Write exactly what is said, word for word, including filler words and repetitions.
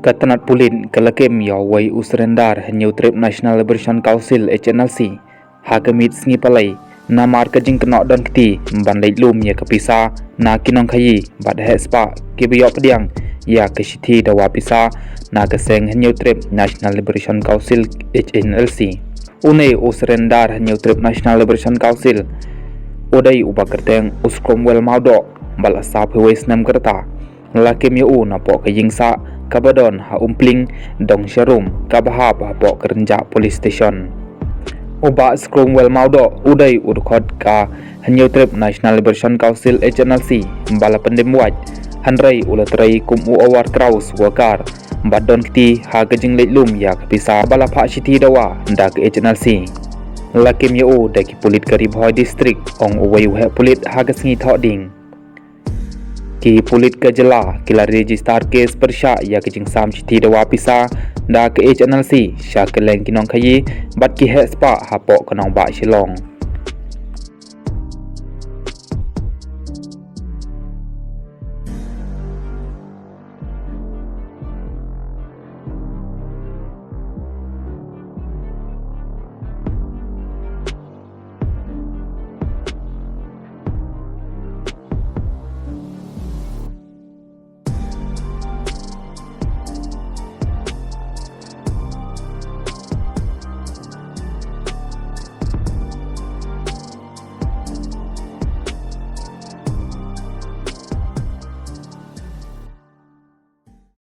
Ka tnat pulit ka la kem ïa uwei u surrender Hynñiewtrep National Liberation Council H N L C ha ka miet sngi Palei namar ka jingkynnoh don kti ban leit lum ïa ka pisa na ki nongkhaïi bad heh spah kiba ïoh pdiang ïa ka shithi dawa pisa na ka seng Hynñiewtrep National Liberation Council H N L C. Une u surrender Hynñiewtrep National Liberation Council u dei uba kyrteng u Scromwell Mawdoh, ba la saw phew wei snem ka rta. La kem ïa u napoh ka ïing sah kaba don ha Umpling, Dongsharum, kaba hap hapoh ka Rynjah Police Station. U Bah Scromwell Mawdoh u dei u dkhot ka Hynñiewtrep National Liberation Council H N L C ba la pyndem wait, hynrei u la trei kum u Howard Kraus worker bad don kti ha ka jingleit lum ïa ka pisa ba la phah shithi dawa da ka H N L C. La kem ïa u da ki pulit ka Ri Bhoi District, ong uwei u heh pulit ha ka sngi Thohdieng. Ki pulit ka jylla ki la register case pyrshah ïa ka jingsam shithi dawa pisa da ka H N L C sha kylleng ki nongkhaïi bad ki heh spah hapoh ka nongbah Shillong.